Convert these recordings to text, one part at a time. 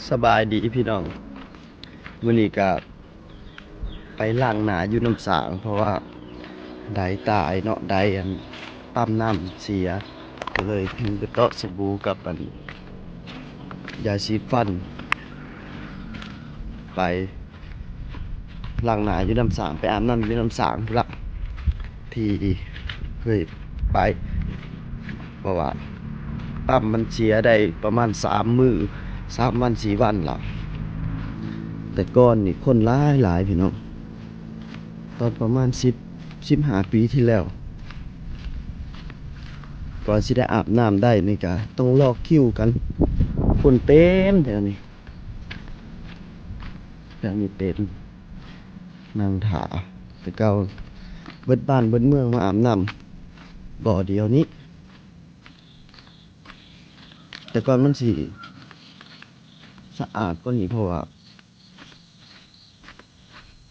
ສະບາຍດີພີ່ນ້ອງ, ມື້ນີ້ກະໄປລ້າງໜ້າຢູ່ນ້ຳສ້າງ ເພາະວ່າໄດຕາຍເນາະ, ໄດອັນປ້ຳນ້ຳເສຍ ກໍເລີຍຖືກະເຕາະສະບູກັບອັນຢາສີຟັນ ໄປລ້າງໜ້າຢູ່ນ້ຳສ້າງ, ໄປອາບນ້ຳຢູ່ນ້ຳສ້າງພຸ້ນລະ ທີ່ເຄີຍໄປ ເພາະວ່າປ້ຳມັນເສຍໄດ້ປະມານສາມມື້ ສາມວັນ ສີ່ວັນລະ. ແຕ່ກ່ອນນີ້ຄົນຫຼາຍໆ ພີ່ນ້ອງ, ຕອນປະມານສິບ ສິບຫ້າປີທີ່ແລ້ວ ກວ່າຊິໄດ້ອາບນ້ຳໄດ້ນີ້ກະຕ້ອງລໍຄິວກັນ, ຄົນເຕັມແຖວນີ້ ແຖວນີ້ເຕັມ ນັ່ງຖ້າ. ແຕ່ເກົ່າເບິດບ້ານເບິດເມືອງມາອາບນ້ຳບໍ່ດຽວນີ້, ແຕ່ກ່ອນມັນຊິສະອາດກວ່ານີ້ ເພາະວ່າ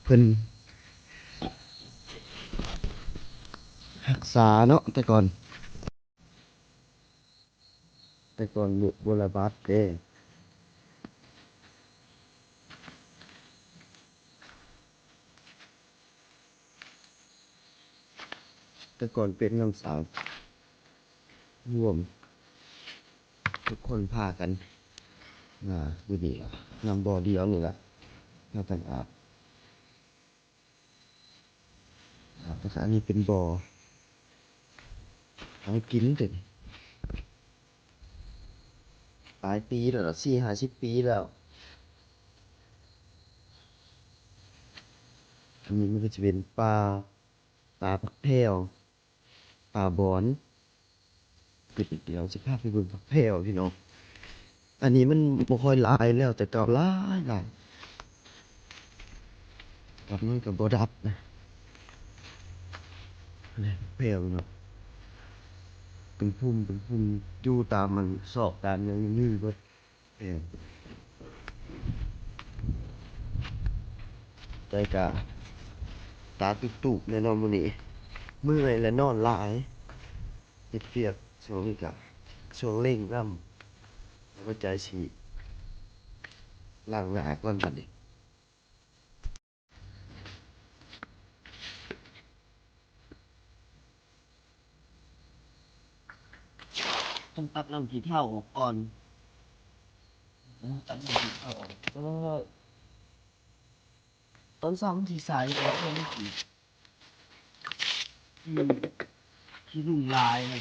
ເພິ່ນຮັກສາເນາະ ແຕ່ກ່ອນ. ແຕ່ກ່ອນບໍ່ລະບາດເດ້, ແຕ່ກ່ອນເປັນນ້ຳສາງລວມ ທຸກຄົນພາກັນມາຢູ່ນີ້ລະ, ນ້ຳບໍ່ດຽວນີ້ລະ ພາກັນອາບ. ແລ້ວກະອັນນີ້ເປັນບໍ່ ເອົາກິນເດ້ ຫຼາຍປີແລ້ວລະ ສີ່ຫ້າສິບປີແລ້ວ. ອັນນີ້ມັນກະຈະເປັນປ່າ ປ່າຜັກແພວ ປ່າບອນ. ດຽວຊິພາໄປເບິ່ງຜັກແພວພີ່ນ້ອງ, ອັນນີ້ມັນບໍ່ຄ່ອຍຫຼາຍແລ້ວ ແຕ່ເກົ່າຫຼາຍໆ ແລ້ວມັນກະບໍ່ດັບນະ. ແພວເນາະ ເປັນພຸ່ມເປັນພຸ່ມ ຢູ່ຕາມອັນຊອກຕາມຫຍັງມີເບິດ. ແຕ່ກະຕາຕຸບໆ ແນ່ນອນມື້ນີ້ ເມື່ອຍ ແລະ ນອນຫຼາຍ ເຮັດວຽກຊ່ວງນີ້ກະຊ່ວງເລັ່ງນຳ. ຫົວໃຈຊິລ້າງໜ້າກ່ອນບັດນີ້. ຕ້ອງຕັກນ້ຳຂີ້ເຖ້າອອກກ່ອນ, ເອີ ຕັກນ້ຳຂີ້ເຖ້າອອກ. ເອີ ຕອນເຊົ້າມັນຊິໃສ ແລ້ວມັນຊິ ອືມ ຂີ້ໜຸ່ມຫຼາຍນະ.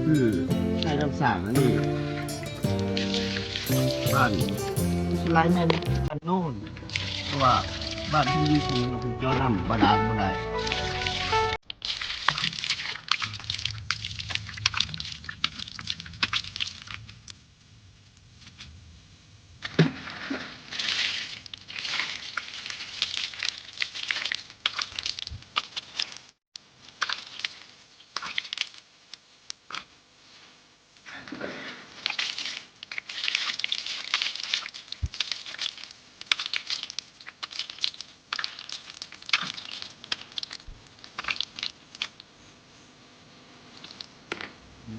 ຄືໃຊ້ນ້ຳສ້າງອັນນີ້ ບ້ານສ່ວນຫຼາຍແມ່ນບ້ານໂນນ ເພາະວ່າບ້ານເພິ່ນຢູ່ສູງ ເພິ່ນເຈາະນ້ຳບາດານບໍ່ໄດ້.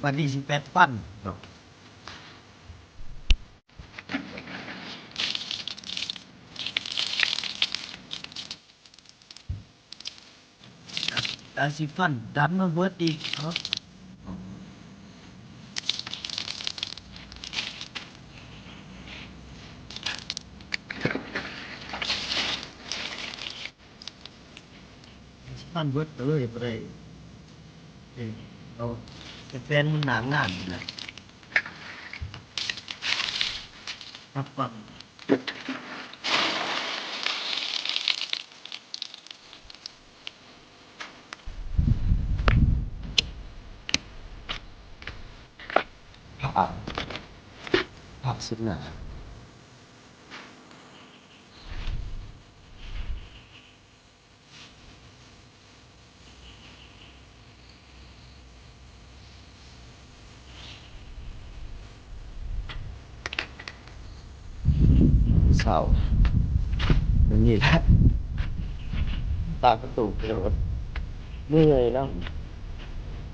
ບັດນີ້ຊິແປດພັນເນາະ. ອາຊິຟັນດັນມາເບິດອີກເນາະ. ມັນເບິດເລີຍ ບໍ່ໄດ້ ເອີ ເອົາແຕ່ແປນມັນໜ້າງານນີ້ແຫຼະ ປັບປັບ. ພາບ ພາບສຸດໜ້າ. ເຊົາ ແບບນີ້ແຫຼະ ຕາກະຕຸກໂລດ ເມື່ອຍນຳ.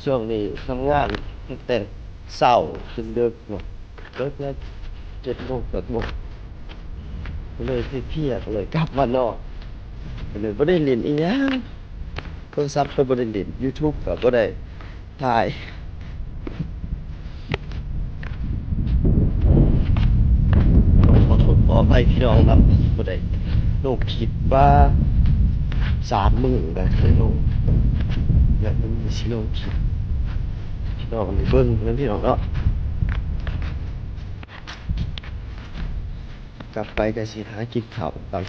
ຊ່ວງນີ້ທຳງານຕັ້ງແຕ່ເຊົ້າຈົນເດິກເນາະ ເລີກແລ້ວເຈັດໂມງ ແປດໂມງ ກໍເລີຍເພຍໆ ກໍເລີຍກັບມານອນ ກໍເລີຍບໍ່ໄດ້ຫຼິ້ນອີ່ຫຍັງ ໂທລະສັບກໍບໍ່ໄດ້ຫຼິ້ນ ຢູທູບກໍບໍ່ໄດ້ຖ່າຍ. ຂໍໂທດຂໍອະໄພພີ່ນ້ອງນຳ ບໍ່ໄດ້ລົງຄລິບມາສາມມື້ແລ້ວ ບໍ່ໄດ້ລົງ ແລ້ວມື້ນີ້ຊິລົງຄລິບ ພີ່ນ້ອງໄດ້ເບິ່ງນຳ ພີ່ນ້ອງເນາະ. ກັບໄປກໍຊິຫາກິນເຂົ້າກັນ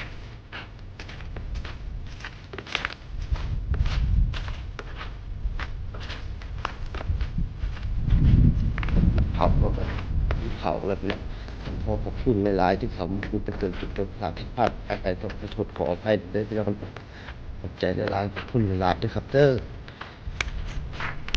ເຂົ້າ ເຂົ້າແລ້ວ ຂໍຂອບຄຸນຫຼາຍໆ ທີ່ເຂົ້າມາເບິ່ງ ເປັນເປັນພາບຜິດພາດ ໄປ ຕ້ອງຂໍໂທດຂໍອະໄພເດີ ພີ່ນ້ອງ ຂອບໃຈຫຼາຍໆ ຂອບຄຸນຫຼາຍໆເດີຄັບເດີ.